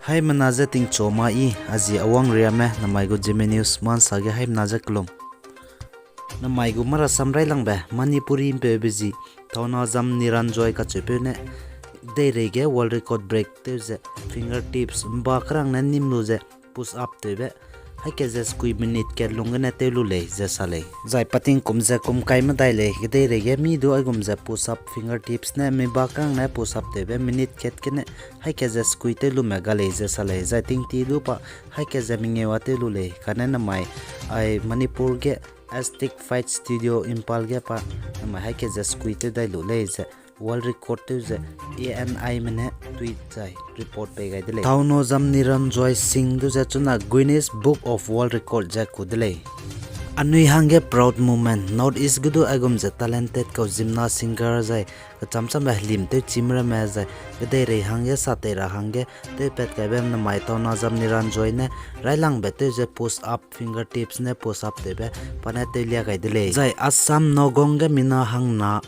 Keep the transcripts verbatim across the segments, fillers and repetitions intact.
Haimena je tingchu ma i, a zi Awang Riame, namai gu Zeme News mansa ge haimena je kelum. Namai gu marasam railangbe Manipuri mpeube zi Thaunozam Niranjoy kacheupeu ne, deirei ge world record break tew ze, fingertips mba kerang ne nim lu ze, push up tewbe, haike ze sekui minute kat lung gene tew lu lei ze sa lei. Zai patingkum ze kum kai medai lei, kedeirei ge mi du aigum ze push up, fingertips ne miba kerang ne push up tewbe minute kat gene, haike ze sekui tew lume ga lei ze sa lei. Zai tingti du pa haike ze mengeu a tew lu lei, kane namai ai Manipur ge Astic Fight Studio Imphal ge pa namai haike ze sekui tew dai lu lei ze world record tew ze A N I me ne tweet zai report pei gai de lei. Thaunozam Niranjoy Singh du ze chuna Guinness Book of World Record ze ku de lei. Anui hangge proud moment, North East ge du aigum ze talented kau zimna singer zai kecham chambe helim tewchime ramme zai kedeirei hangge satei ra hangge tewpat kaibe namai Thaunozam Niranjoy ne railangbe tew ze push up, fingertips ne push up tewbe pa ne tewlia gai de lei. Zai Assam Nagaon ge mina hangna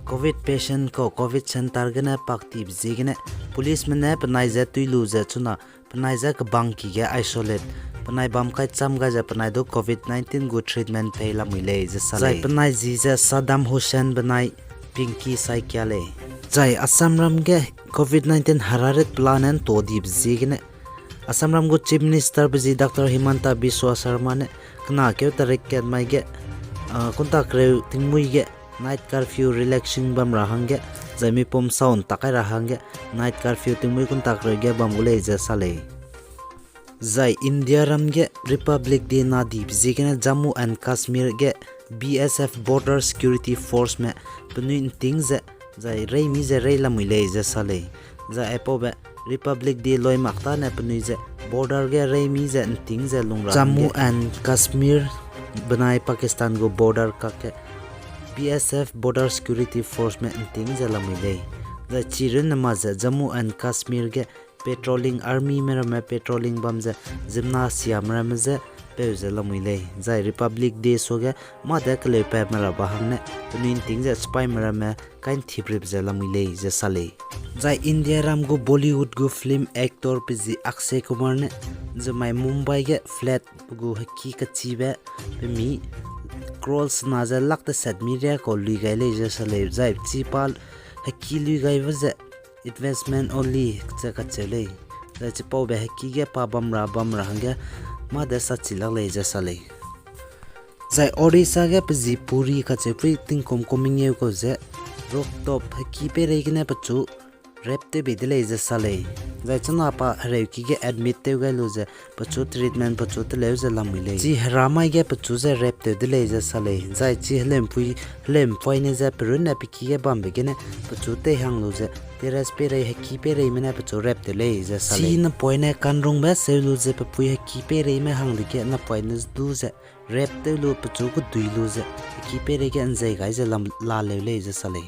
Covid patient kau Covid center gene paktibe ziegene policeme ne penai ze tui lu ze chuna penai ze kebangki ge isolate, penai bam kai cham gai ze penai du Covid nineteen gu treatment pei lamui lei ze sa lei. Zai penai zi ze Saddam Hussain benai Pinky Saikia lei. Zai Assamram ge Covid nineteen herarit pelane ntau dibe ziegene Assamram gu Chief Ministerbe zi Doctor Himanta Biswa Sarma ne kena keu tarik kat mai ge, ah, kunta kereu tingmuî ge night curfew relaxing bam ra hangge, zai mipum saun takai ra hangge night curfew tingmuî kunta kereu ge bam gu lei ze sa lei. Zai Indiaram ge Republic Day na dibe ziegene Jammu and Kashmir ge B S F Border Security Forceme penui nting ze, zai reimi ze rei lamui lei ze sa lei. Zai aipaube Republic Day loi mak tâne penui ze border ge reimi ze nting ze lung ra Jammu and Kashmir benai Pakistan gu border kakge B S F Border Security Forceme nting ze lamui lei. Zai chirunne ma ze Jammu and Kashmir ge patrolling armyme ramme patrolling bam ze zimna siame ramme je peu ze lamui lei. Zai Republic Day suage mâ de keleupatme ra ba hangne penui nting ze sipaime ramme kai nthiprip ze lamui lei ze sa lei. Zai Indiaram gu Bollywood gu film actorbe zi Akshay Kumar ne nzemai Mumbai ge flat pe gu heki kachibe pemi crore sena ze lakh teset mi riakau lui gai lei ze sa lei. Zai chipa heki lui gaibe ze investment only ze kacheu lei. Zai chipaube heki ge pa bam ra bam ra hangge mâ de sachi lak lei ze sa lei. Zai Orissa ge pe zi Puri kacheupui tingkum kum mengeu kau ze rooftop heki peirei gene pechu rape tewbe de lei ze sa lei. Zai chuna pa hereuki ge admit tew gai lu ze pechu treatment pechu teleu ze lamui lei. Chi heramai ge pechu ze rape tew de lei ze sa lei. Zai chi heleumpui, heleumpui ne ze perunne pe ki ge bambe gene pechu teihang lu ze terrace peirei heki peireime ne pechu rape tew lei ze sa lei. Chi napoine kanrungbe seu lu ze pepui heki peireime hang dege napoine du ze rape tew lu pechu kedui lu ze heki peirei ge nzei gai ze lam, laleu lei ze sa lei.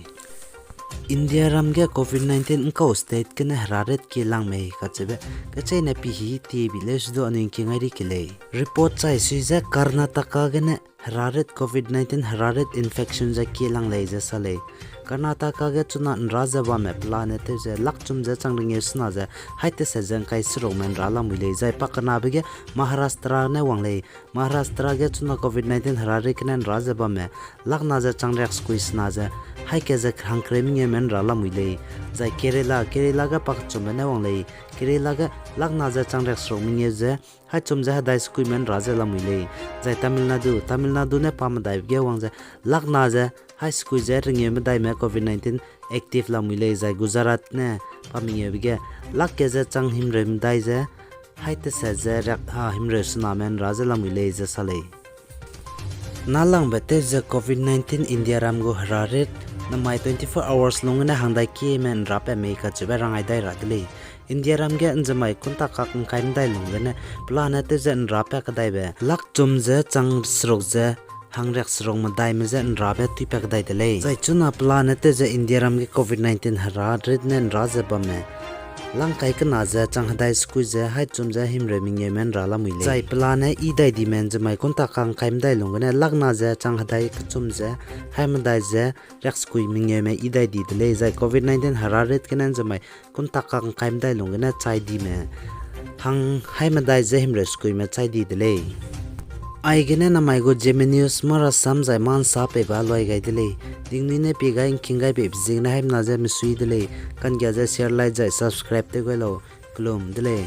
Indiaram ge Covid nineteen nkau state gene herarit kie lang mei kacheube kecheîne pi hi tiebi leu se du anui nki ngai ri ke lei. Report chai sui ze Karnataka gene herarit Covid nineteen herarit infection ze kie lang lei ze sa lei. Karnataka ge chuna nra ze bamme pelane tew ze lakchum ze chang ringeu sena ze hai teset ze ngkai serukme nra lamui lei. Zai pakenabe ge Maharashtra ne wang lei. Maharashtra ge chuna Covid nineteen herarit gene nra ze bamme lakna ze chang riak sekui sena ze haike ze hangkereu mengeume nra lamui lei. Zai Kerala, Kerala ge pakechumbe ne wang lei. Kerala ge lakna ze chang riak seruk mengeu ze hai chum ze hedai sekuime nra ze lamui lei. Zai Tamil Nadu, Tamil Nadu ne pa medaibe ge wang ze lakna ze hai sekui ze ringeu medaime Covid nineteen active lamui lei. Zai Gujarat ne pa mengeube ge lak ke ze chang himreu medai ze hai teset ze riak ha himreu sename nra ze lamui lei ze sa lei. Nalangbe tew ze Covid nineteen Indiaram gu herarit namai twenty-four hours lung gene hangdai kieme nra pat mei kacheube rangai dai ra de lei. Indiaram ge nzemai kunta kak ngkai medai lung gene pelane tew ze nra pat kedaibe lakchum ze chang seruk ze hangriak seruk medaime je nrabe tuipat kedai de lei. Zai chuna pelane tew ze Indiaram ge Covid nineteen herarit ne nra ze bamme langkai kena ze chang hedai sekui ze hai chum ze himreu mengeume nra lamui lei. Zai pelane i dai dime nzemai kunta kak ngkai medai lung gene lakna ze chang hedai kechum ze hai medai ze riak sekui mengeume i dai di de lei. Zai Covid nineteen herarit gene nzemai kunta kak ngkai medai lung gene chai dime hang haimedai ze himreu sekuime chai di de lei. Aigene namai gu Zeme News mâ rasam zai mâ nsa peibe luai gai de lei. Tingnui ne pie gai ngking gai beibe ziegene haimena ze mesui de lei. Kanggia ze share, like zai subscribe tew gai lau. Kelum de lei.